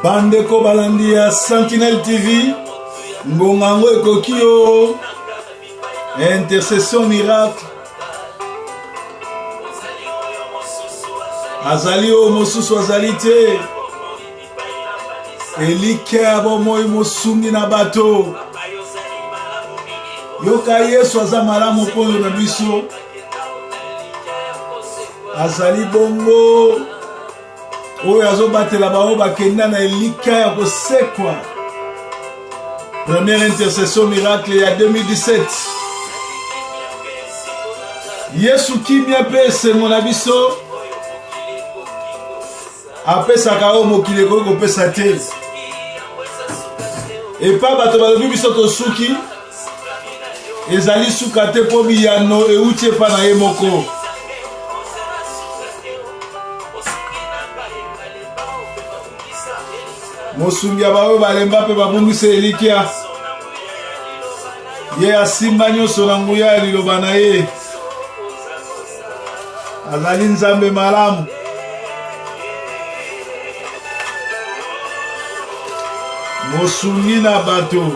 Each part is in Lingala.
Bandeko balandi ya Sentinelle TV, ngonga yango ekoki yo intercession miracle azali oyo mosusu azali te elikya ya bomoi mosungi na bato yoka yesu aza malamu mpo na biso azali bongo oyo azobatela baoyo bakenda na elikya ya kosekwa première intercession miracle ya 2017 yesu kimia mpe esengo na biso apesaka oyo mokili ekoki kopesa te epa bato balobi biso tosuki ezali suka te mpo biyano euti epa na ye moko mosungi ya baoyo balemba mpe babungisa elikya ye asimba nyonso na nguya ya liloba na ye azali nzambe malamu mosungi na bato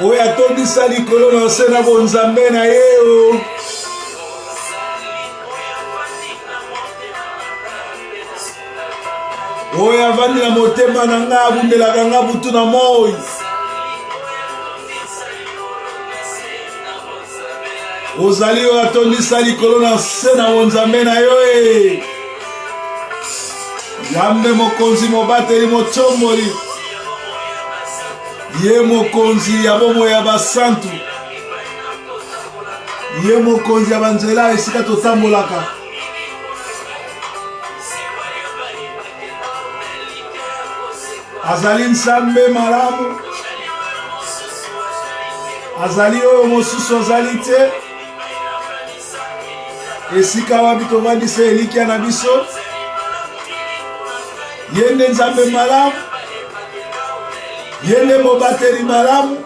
oyo atondisa likolo na nse na bonzambe na ye o oyo avandi na motema na ngai abundelaka ngai butu na moi ozali oyo atondisa likolo na nse na bonzambe na yo e Nzambe mokonzi mobateli motomboli ye mokonzi ya bomoi ya basantu ye mokonzi ya banzela esika totambolaka azali nzambe malamu azali oyo mosusu azali te esika wapi tovandisa elikya na biso ye nde nzambe malamu ye nde mobateli malamu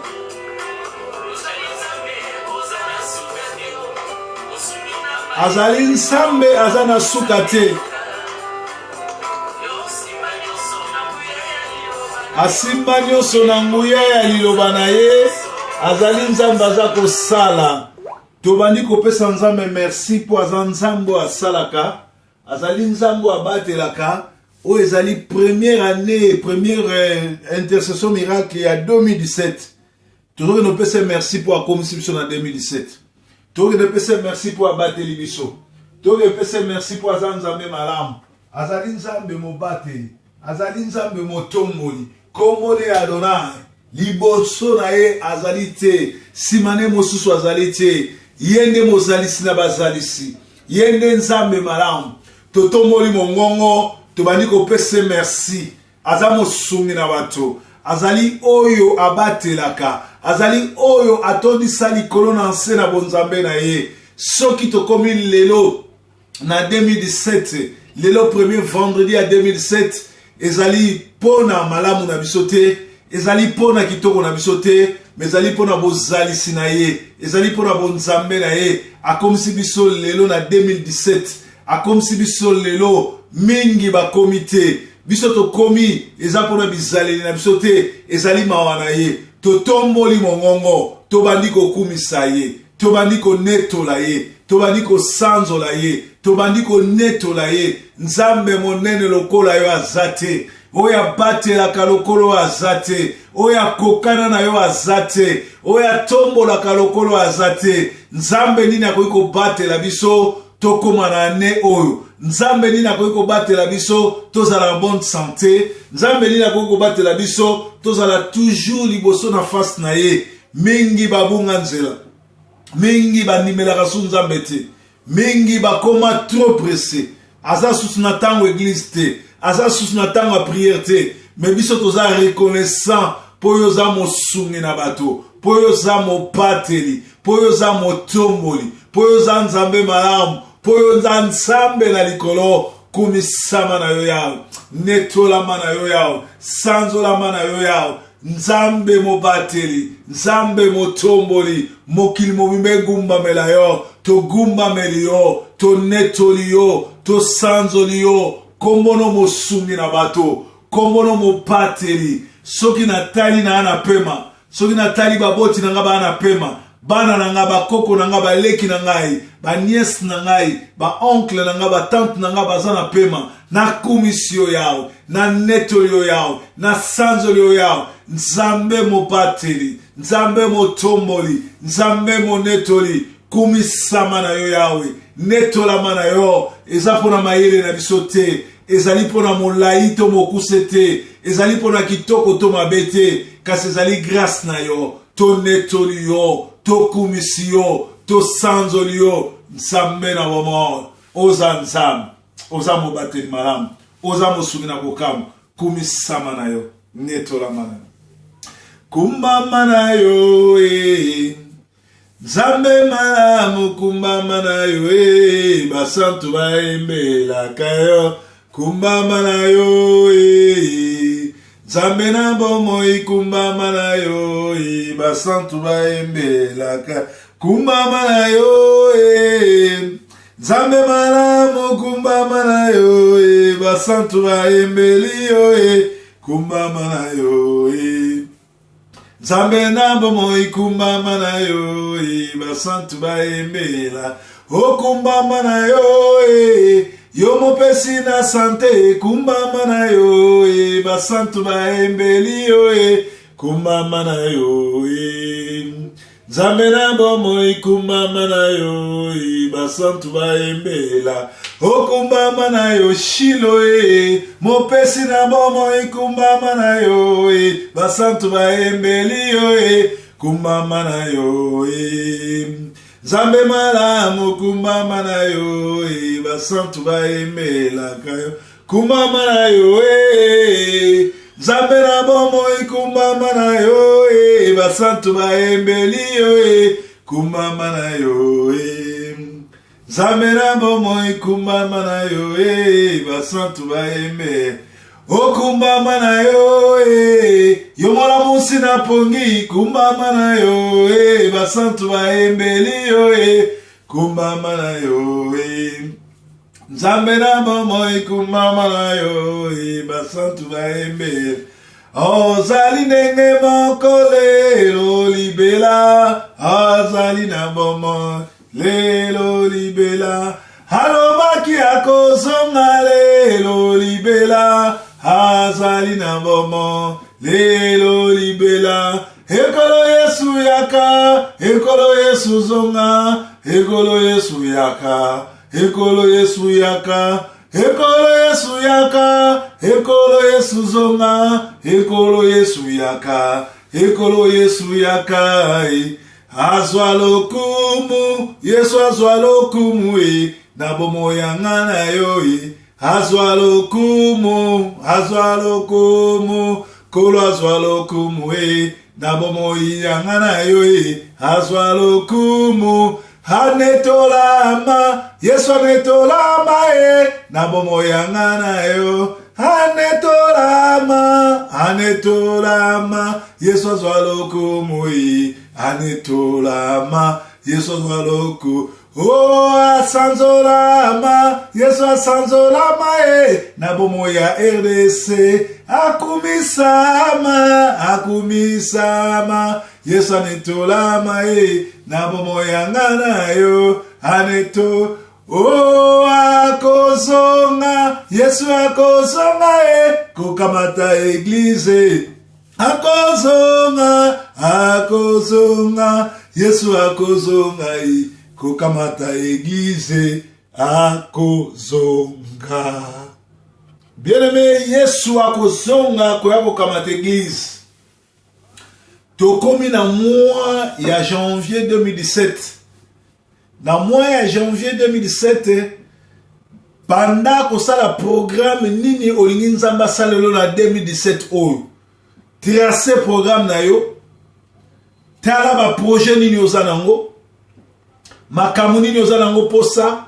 azali nzambe aza na suka te asimba nyonso na nguya ya liloba na ye azali nzambe aza kosala Tobandi kopesa Nzambe merci mpo aza Nzambe oyo asalaka, azali Nzambe oyo abatelaka. Oyo ezali première année, première euh, intercession miracle ya 2017. Tozokende kopesa merci mpo akomisi biso na 2017. Tokende kopesa merci mpo abateli biso. Tokende kopesa merci mpo aza Nzambe malamu. Azali Nzambe mobateli, azali Nzambe motomboli. Kombo ne Adonai. Liboso na ye azali te, nsima ne mosusu azali te. Ye nde mozalisi na bazalisi, ye nde Nzambe malamu. Totomboli mongongo, tobandi kopesa ye merci. Aza mosungi na bato, azali oyo abatelaka, azali oyo atondisa likolo na nse na bonzambe na ye. Soki tokomi lelo na 2017 lelo premier vendredi ya 2007 ezali mpo na malamu na biso te ezali mpo na kitoko na biso te me ezali mpo na bozalisi na ye ezali mpo na bonzambe na ye akomisi biso lelo na 2017 akomisi biso lelo mingi bakomi te biso tokomi eza mpo na bizaleli na biso te ezali mawa na ye totomboli mongongo tobandi kokumisa ye Tobandi konetola ye, tobandi kosanzola ye, tobandi konetola ye. Nzambe monene lokola yo aza te, oyo abatelaka lokolo oyo aza te, oyo akokana na yo aza te, oyo atombolaka lokolo aza te. Nzambe nini akoki kobatela biso tokóma na ane oyo? Nzambe nini akoki kobatela biso tozala na bonne sante? Nzambe nini akoki kobatela biso tozala toujours liboso na face na ye? Mingi babunga nzela, mingi bandimelaka su Nzambe te, mingi bakoma trop presse. Aza susu na ntango eglise te, aza susu na ntango ya prière te. Mais biso toza reconnaissant. mpo yo oza mosungi na bato, mpo yo oza mopateli, mpo yo oza motomboli, mpo yo oza Nzambe malamu, mpo yo oza Nzambe na likolo. Kumisama na yo Yawe, netolama na yo Yawe, sanzolama na yo Yawe, Nzambe mobateli, Nzambe motomboli, mokili mobimba egumbamela yo, togumbameli yo, tonetoli yo, tosanzoli yo, kombo no mosungi na bato, kombo no mobateli. Soki natali na na pema, soki natali baboti na nga baa na pema, bana na nga, bakoko na nga, baleki na ngai, baniese na ngai, baoncle na nga, batante na nga baza na pema, nakumisi yo Yawe, nanetoli yo Yawe, nasanzoli yo Yawe, Nzambe mobateli, Nzambe motomboli, Nzambe monetoli, kumisama na yo Yawe, netolama na yo. Eza mpo na mayele na biso te, ezali mpo na molai to mokuse te, ezali mpo na kitoko to mabe te, kasi ezali grâce na yo. Tonetoli yo, tokumisi yo, tosanzoli yo, Nzambe na bomoi. Oza Nzambe, oza mobateli malamu, oza mosungi na kokamwa. Kumisama na yo, netolama na yo, kumbama na yo eh. Nzambe malamu, kumbama na yo eh. Basantu bayembelaka yo, kumbama na yo eh. Nzambe na bomoi, kumbama na yo eh. Basantu bayembelaka, kumbama na yo eh. Nzambe malamu, kumbama na yo e, basantu bayembeli yo e, kumbama na yo e. Nzambe na bomoi, kumbama na yo e, basantu bayembela, okumbama na yo e, yo mopesi na sante, kumbama na yo e, basantu bayembeli yo e, kumbama na yo e. Nzambe na bomoi, kumbama na yo e, basantu bayembela, okumbama na yo Shilo e, mopesi na bomoi, kumbama na yo e, basantu bayembeli yo e, kumbama na yo e. Nzambe malamu, kumbama na yo e, basantu bayembelaka yo, kumbama na yo e. Nzambe na bomoi, kumbama na yo e, basantu bayembeli yo e, kumbama na yo e. Nzambe na bomoi, kumbama na yo e, basantu bayembe, okumbama na yo e, yo molamusi na pongi, kumbama na yo e, basantu bayembeli yo e, kumbama na yo e. Nzambe na bomoi, kumbama na yo e, basantu bayembe, ozali ndenge moko lelo libela, azali na bomoi lelo libela, alobaki akozonga lelo libela, azali na bomoi lelo libela. Ekolo Yesu yaka, ekolo Yesu zonga, ekolo Yesu yaka, ekolo Yesu yaka, ekolo Yesu yaka, ekolo Yesu zonga, ekolo Yesu yaka, ekolo Yesu yaka e. Azwa lokumu, Yesu azwa lokumu e, na bomoi ya nga na yo e. Azwa lokumu, azwa lokumu, Nkolo azwa lokumu e, na bomoi ya nga na yo e. Azwa lokumu, anetolama, Yesu anetolama e, na bomoi ya nga na yo. Anetolama, anetolama, Yesu azwa lokumu e, anetolama, Yesu azwa lokumu. O asanzolama, Yesu asanzolama e, na bomoi ya RDC, akumisama, akumisama, Yesu anetolama e, na bomoi ya nga na yo, aneto. O akozonga, Yesu akozonga e, kokamata eglize. Akozonga, akozonga, Yesu akozonga e, kokamata eglize, akozonga. Bien-aimé, Yesu akozonga koya kokamata eglize. Tokomi na mois ya janvier 2017. Na mois ya janvier 2017, banda kosala programme nini olingi Nzambe asalelo na 2017 oyo. Trace programme na yo, tala ba projet nini oza nango, makambo nini oza nango posa,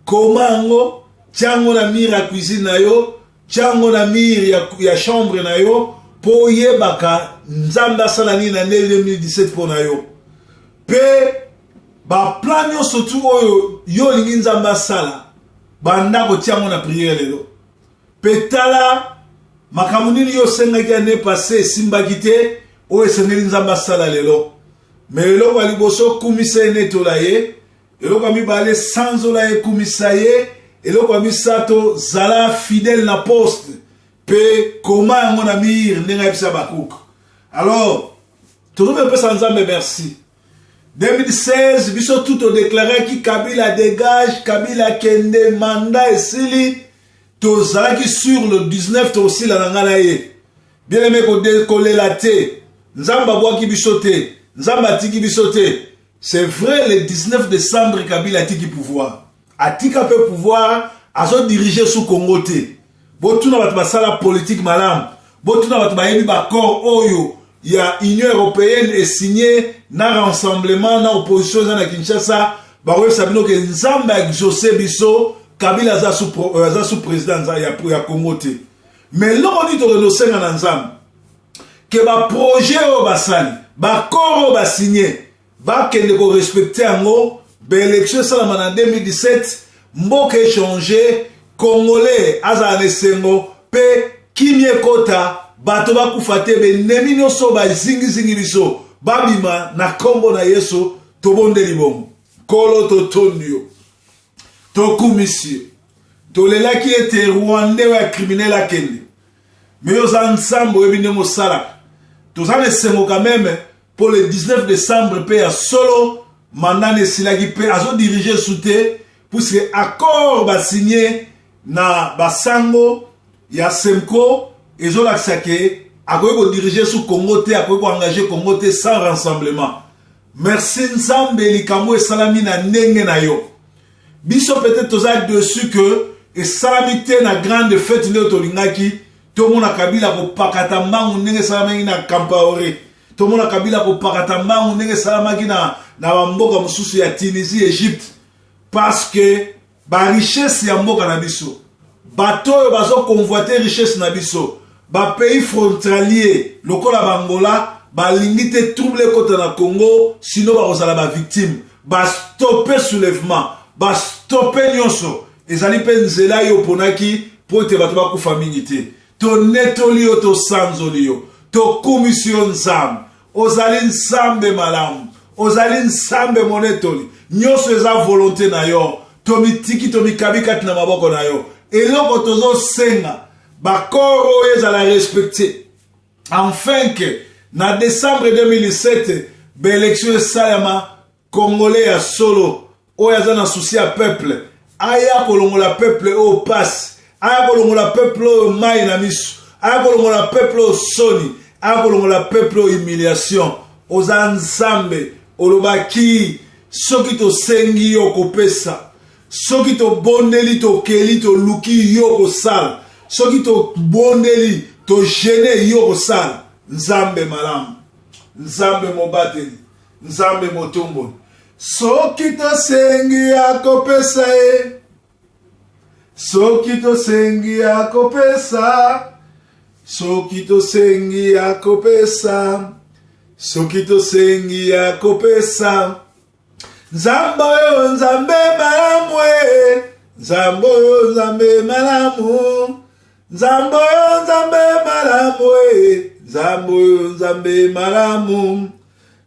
koma yango, tia yango na mur ya cuisine na yo, tia yango na mur ya chambre na yo, mpo oyebaka Nzambe asala nini na 2017 mpo na yo. Mpe ba plan nyonso tu oyo yo olingi Nzambe asala, banda kotia yango na prière lelo. Mpe tala makambo nini yo osengaki année passée esimbaki te, oyo esengeli Nzambe asala lelo. Me eloko ya liboso, kumisa ye, netola ye. Eloko ya mibale, sanzola ye, kumisa ye. Eloko ya misato, zala fidèle na poste mpe koma yango na mur ndenge ayebisa Habacuc. Alors tozoki kopesa Nzambe merci. 2016 biso tout todeklaraki Kabila dégage, Kabila kende, mandat esili. Tozalaki sur le 19 tokosila na ngai na ye. Bien aimé, kolela te, Nzambe abwaki biso te, Nzambe atiki biso te. C'est vrai, le 19 décembre Kabila atiki pouvoir, atika mpe pouvoir, azodirige su Congo te. Botuna bato basala politique malamu, botuna bato bayebi baaccord oyo ya Union européenne esigné na Rassemblement na opposition eza na Kinshasa, bakoyebisa bino ke Nzambe aexauce biso. Kabila aza su président ya Congo te. Mais eloko nini tokende osenga na Nzambe? Ke baprojet oyo basali, baaccord oyo basigné, bakende korespecte yango. Baélection esalama na 2017, mboka echange, Congolais azala na esengo mpe kimia ekota, bato bakufa te, benemi nyonso bazingizingi biso babima na nkombo na Yesu. Tobondeli bongo. Nkolo, totondi yo, tokumisi yo. Tolelaki ete Rwandais oyo ya criminel akende, me yo oza Nzambe, oyebi ndenge osalaka. Toza na esengo quand même mpo le 19 décembre mpe ya solo mandat esilaki mpe azodirige su te, puisque accord basigné na basango ya CENCO ezolakisa ke akoki kodirige su Congo te, akoki koengage Congo te sans Rassemblement. Merci Nzambe, likambo esalami na ndenge na yo. Biso peut-être toza dessus que esalami te na grande fête nde tolingaki tomona Kabila kopakata mbangu ndenge esalamaki na Compaoré, tomona Kabila kopakata mbangu ndenge esalamaki na bamboka mosusu ya Tunisie, Egypte, parce que barichesse ya mboka na biso, bato oyo bazoconvoite richesse na biso, bapays frontalier lokola Bangola, balingi te trouble ekota na Congo, sino bakozala bavictime. Bastope soulèvement, bastope nyonso. Ezali mpe nzela yo oponaki mpo ete bato bakufa mingi te. Tonetoli yo, tosanzoli yo, tokumisi yo. Nzambe, ozali Nzambe malamu, ozali Nzambe monetoli. Nyonso eza volonté na yo. Tomitiki, tomikabi kati na maboko na yo. Eloko tozosenga, baaccord oyo ezala respecté, enfin ke na décembre 2017 baélection esalama. Congolais ya solo oyo aza na souci ya peuple aya kolongola peuple oyo pasi, aya kolongola peuple oyo mai na miso, aya kolongola peuple oyo soni, aya kolongola peuple oyo humiliation. Oza Nzambe, olobaki soki tosengi yo kopesa, soki tobondeli, tokeli, toluki yo kosala, soki tobondeli, tojeûner, yo kosala. Nzambe malamu, Nzambe mobateli, Nzambe motomboli, soki tosengi akopesa ye, soki tosengi akopesa, soki tosengi akopesa, soki tosengi akopesa. Nzambe oyo, Nzambe malamu e, Nzambe oyo, Nzambe malamu, Nzambe oyo, Nzambe malamu e, Nzambe oyo, Nzambe malamu.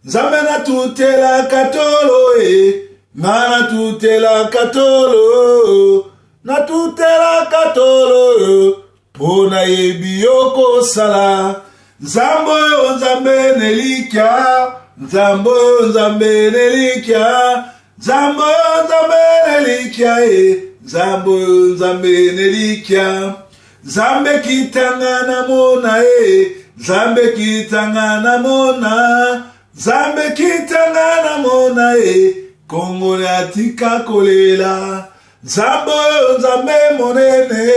Nzambe natutelaka tolo e, nga natutelaka tolo, natutelaka tolo mpo nayebi yo kosala. Nzambe oyo, Nzambe nelikya, Nzambe oyo, Nzambe nelikya, Nzambe oyo, Nzambe nelikya e, Nzambe oyo, Nzambe nelikya. Nzambe kitanga na mona e, Nzambe kitanga na mona, Nzambe kitanga na mona e, Kongole atika kolela. Nzambe oyo, Nzambe monene,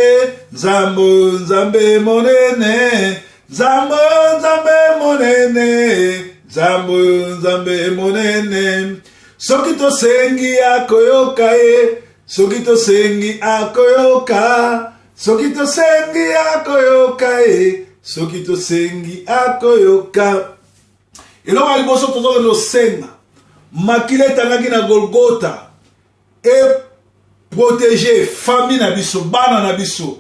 Nzambe oyo, Nzambe monene, Nzambe oyo, Nzambe. Monene, Nzambe oyo Nzambe monene. Soki tosengi akoyoka ye, soki tosengi akoyoka, soki tosengi akoyoka ye, soki tosengi akoyoka. Eloko ya liboso tozokende kosenga, makila etangaki na Golgota e protéger famille na biso, bana na biso,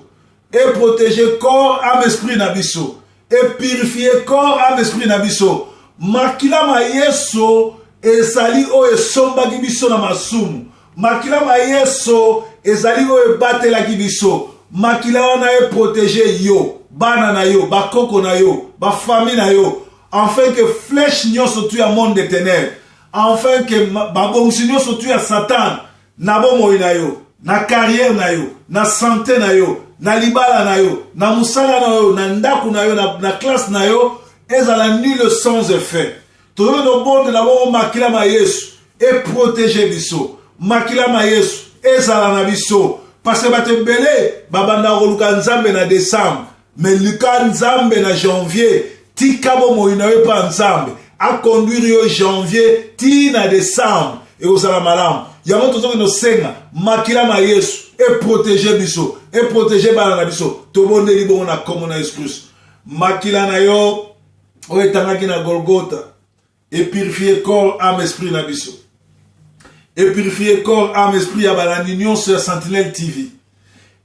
e protéger corps, âme, esprit na biso, e purifier corps, âme, esprit na biso. Makila ma Yesu ezali oyo esombaki biso na masumu. Makila ma Yesu ezali oyo ebatelaki biso. Makila wana e protéger yo, bana na yo, bakoko na yo, bafamille na yo, afin que flèche nyonso tu ya monde de ténèbres, afin que babongisi nyonso tu ya Satan na bomoi na yo, na carrière na yo, na santé na yo, na libala na yo, na mosala na yo, na ndako na yo, na classe na yo, ezala nul, sans effet. Tozali kobondela bongo makila ma Yesu eprotéger biso, makila ma Yesu ezala na biso, parce que bato ebele babandaka koluka Nzambe na décembre, mais luka Nzambe na janvier. Tika bomoi na yo epa Nzambe aconduire yo janvier ti na décembre, ekozala malamu. Yango tozokende kosenga makila ma Yesu eprotéger biso, eprotéger bana na biso. Tobondeli bongo na nkombo na Yesu Kristo. Makila na yo oyo etangaki na Golgota epurifier corps, âme, esprit na biso, epurifier corps, âme, esprit ya balandi nyonso ya Sentinelle TV,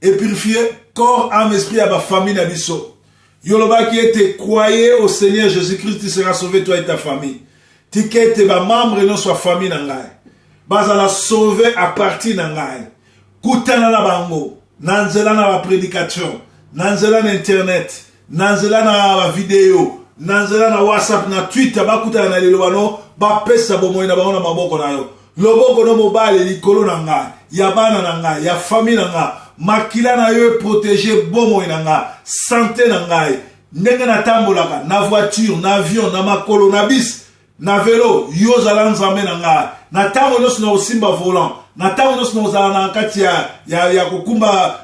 epurifier corps, âme, esprit ya bafamille na biso. Yo olobaki ete: "Croyez au Seigneur Jésus Christ, tu seras sauvé, toi et ta famille." Tika ete bamembre nyonso ya famille na ngai bazala sauvé à partir na ngai. Kutana na bango na nzela na baprédication, na nzela na internet, na nzela na bavideo, na nzela na WhatsApp, na Twitter. Bakutana na liloba no, bapesa bomoi na bango na maboko na yo. Loboko no mobali likolo na ngai, ya bana na ngai, ya famille na ngai. Makila na yo eprotéger bomoi na ngai, santé na ngai, ndenge natambolaka na voiture, na avion, na makolo, na bus, na vélo. Yo ozala Nzambe na ngai na ntango nyonso na kosimba volant, na ntango nyonso na kozala na kati ya kokumba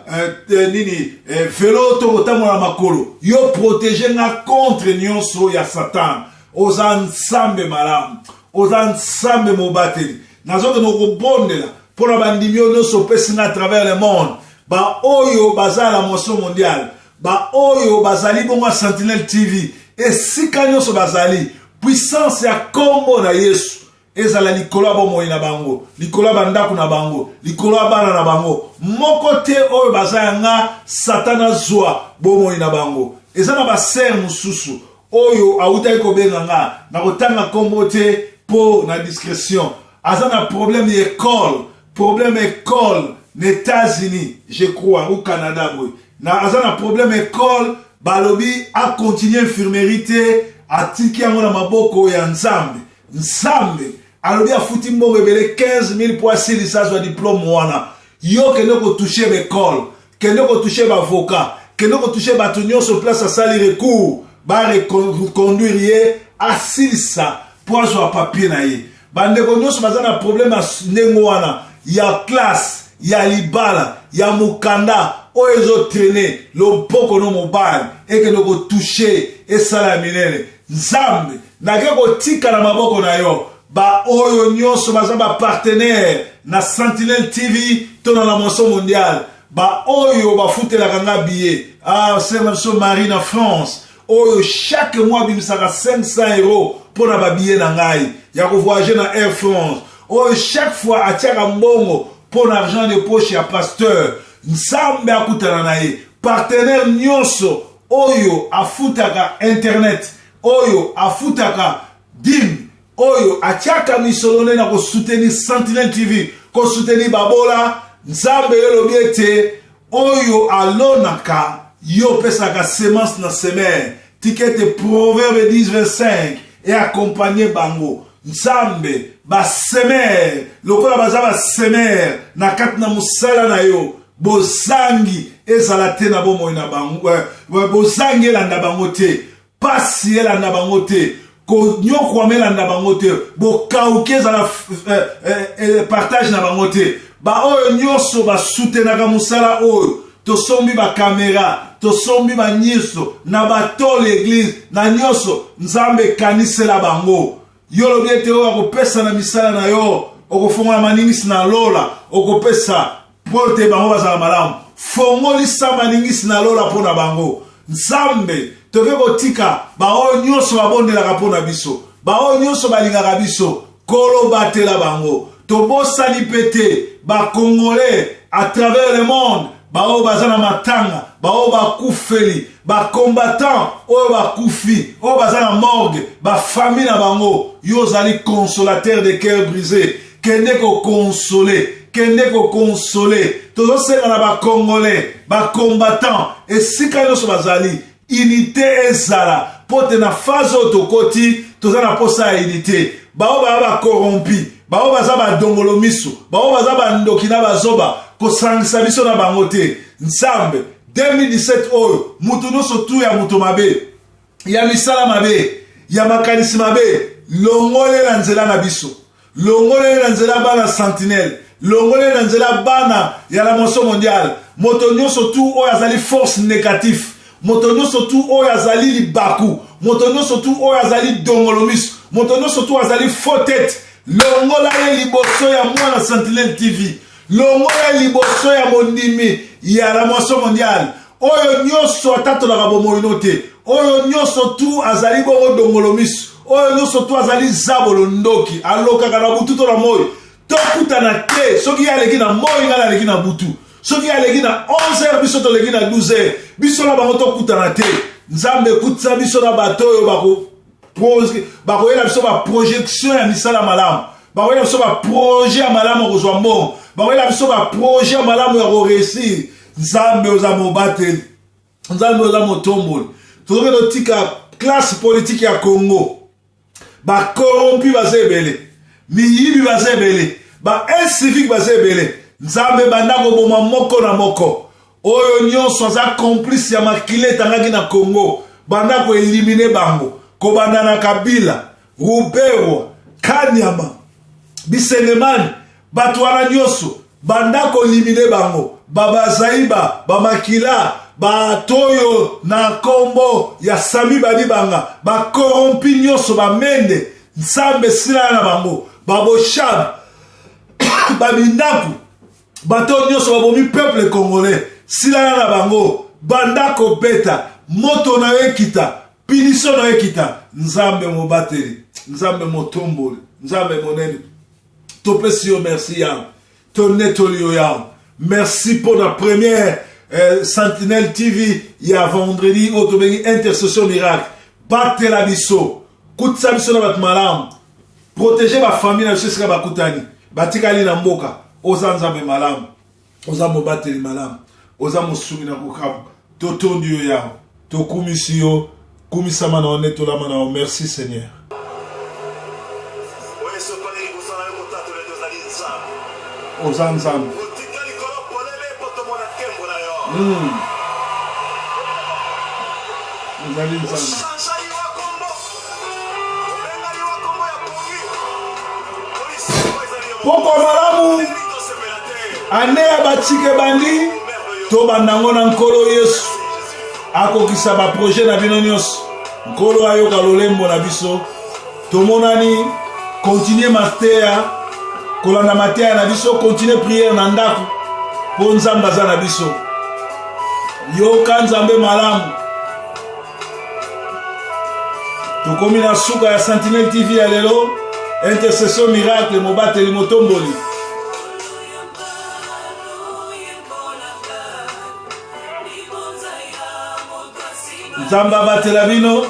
nini, vélo to kotambola na makolo. Yo protège nga contre nyonso ya Satan. Oza Nzambe malamu, oza Nzambe mobateli. Nazokende kobondela mpo na bandimi oyo nyonso opesi nga à travers le monde, baoyo baza na Moisson Mondiale, baoyo bazali bongo ya Sentinelle TV, esika nyonso bazali. Puissance ya nkombo na Yesu ezala likolo ya bomoi na bango, likolo ya bandako na bango, likolo ya bana na bango. Moko te oyo baza yanga Satan azwa bomoi na bango. Eza na basœur mosusu oyo awutaki kobenga nga, na kotanga nkombo te mpo na discrétion, aza na problème ya école, problème école na États-Unis, je crois, ou Canada boye. Na aza na problème école, balobi acontinuer infirmerie te, atiki yango na maboko ya Nzambe. Nzambe alobi afuti mbongo ebele, 15 000, po asilisa, azwa diplôme wana. Yo kende kotoucher baécole, kende kotoucher baavocat, kende kotoucher bato nyonso place asali recours, bareconduire ye, asilisa mpo azwa papier na ye. Bandeko nyonso baza na problème ya ndenge wana, ya classe, ya libala, ya mokanda oyo ezotraîner, loboko no mobali ekende kotoucher, esala ya minene. Nzambe, nake kotika na maboko na yo baoyo nyonso baza bapartenaire na Sentinelle TV to na la Moisson Mondiale, baoyo bafutelaka nga billet. Ah, sœur na biso Marie na France, oyo chaque mois abimisaka 500 € mpo na babillet na ngai ya kovoyager na Air France, oyo chaque fois atiaka mbongo mpo na argent de poche ya pasteur, Nzambe akutana na ye. Partenaire nyonso oyo afutaka internet, oyo afutaka dîme, oyo atiaka misolo nde na kosoutenir Sentinelle TV, kosoutenir babola, Nzambe, yo olobi ete oyo alonaka, yo opesaka semence na semeur. Tika ete Proverbe 10 25 eaccompagner bango. Nzambe, basemeur lokola baza basemeur na kati na mosala na yo, bozangi ezala te na bomoi na bango, bozangi elanda bango te, pasi elanda bango te, konyokwama elanda bango te, bokauki ezala partage na bango te. Baoyo nyonso basoutenaka mosala oyo, tosombi bacaméra, Tosombi banyiso na batole eglize na nyonso. Nzambe, kanisela bango. Yo olobi ete oyo akopesa na misala na yo, okofongola maningisi na lola, okopesa mpo te bango bazala malamu. Fongolisa maningisi na lola mpo na bango. Nzambe, toke kotika baoyo nyonso babondelaka mpo na biso, baoyo nyonso balingaka biso. Kolo, batela bango. Tobosani mpe te Bacongolais à travers le monde, baoyo baza na matanga, baoyo bakufeli, bacombattant oyo bakufi, oyo baza na morgue, bafamille na bango. Yo ozali consolateur de cœur brisé, kende kokonsole, kende kokonsole. Tozosenga na Bacongolais, bacombattant, esika nyonso bazali, unité ezala, mpo te na phase oyo tokoti, toza na posa ya unité. Bao baza bacorrompi, bao baza badongolo miso, bao baza bandoki na bazoba, kosangisa biso na bango te. Nzambe, 2017 oyo, mutu nyonso tu ya moto mabe, ya misala mabe, ya makanisi mabe, longole na nzela na biso, longole na nzela bana Sentinelle, longole na nzela bana ya la Moisson Mondiale. Moto nyonso tu oyo azali force négatif, moto nyonso tu oyo azali libaku, moto nyonso tu oyo azali dongolo miso, moto nyonso tu azali faux tête, longola ye liboso ya mwana Sentinelle TV, longola ye liboso ya mondimi ya la Moisson Mondiale. Oyo nyonso atatolaka bomoi te, oyo nyonso tu azali bongo dongolo miso, oyo nyonso tu azali zabolo, ndoki, alokaka na butu to na moi, tokutana te. Soki ye aleki na moi, ngai naleki na butu. Soki ye aleki na 11 heures, biso toleki na 12 heures. Biso na bango tokutana te. Nzambe, ekutisa biso na bato oyo bakoyela biso baprojection ya misala malamu, bakoyela biso baprojet ya malamu ya kozwa mbongo, bakoyela biso baprojet ya malamu ya koréussir. Nzambe, oza mobateli. Nzambe, oza motomboli. Tozoki totika classe politique ya Congo, bacorrompi baza ebele, miyibi baza ebele, baincivique baza ebele. Nzambe, banda koboma moko na moko oyo nyonso aza complice ya makila etangaki na Congo. Banda koéliminer bango, kobanda na Kabila, Ruberwa, Kanyama, Bisengemani, bato wana nyonso, banda koéliminer bango. Babazaiba, bamakila, bato oyo na nkombo ya Sami Badibanga, bacorrompi nyonso, bamende. Nzambe, esilana na bango, baboshab, babindaku, bato nyonso babomi peuple congolais, silana na bango. Banda kobeta moto na yo ekita, punition na yo ekita. Nzambe mobateli, Nzambe motomboli, Nzambe monene, topesi yo merci Yawe, tonetoli yo Yawe. Merci mpo na première Sentinelle TV ya vendredi oyo tobengi Intercession Miracle. Batela biso, kutisa biso na bato malamu, protéger bafamille na biso esika bakutani, batikali na mboka. Oza Nzambe malamu, oza mobateli malamu, oza mosungi na kokamwa. Totondi yo Yawe, tokumisi yo. Kumisama na yo, netolama na yo. Merci Seigneur. Oyo esopani liboso na yo kotatola ete ozali Nzambe. Oza Nzambe. Otika likolo polele mpo tomona nkembo na yo. Ozali Nzambe. Ochange liwa kombo, obenga liwa kombo ya pongi. Polisango ezali yo. Poko malamu. Tosepela te. Année ya batika ebandi, tobanda yango na Nkolo Yesu. Akokisa baprojet na bino nyonso. Nkolo ayoka lolembo na biso. Tomonani. Continue mateya, kolanda mateya na biso, continue prière na ndako, mpo Nzambe aza na biso. Yoka Nzambe malamu. Tokomi na suka ya Sentinelle TV ya lelo, Intercession Miracle, mobateli motomboli. Nzambe abatela bino.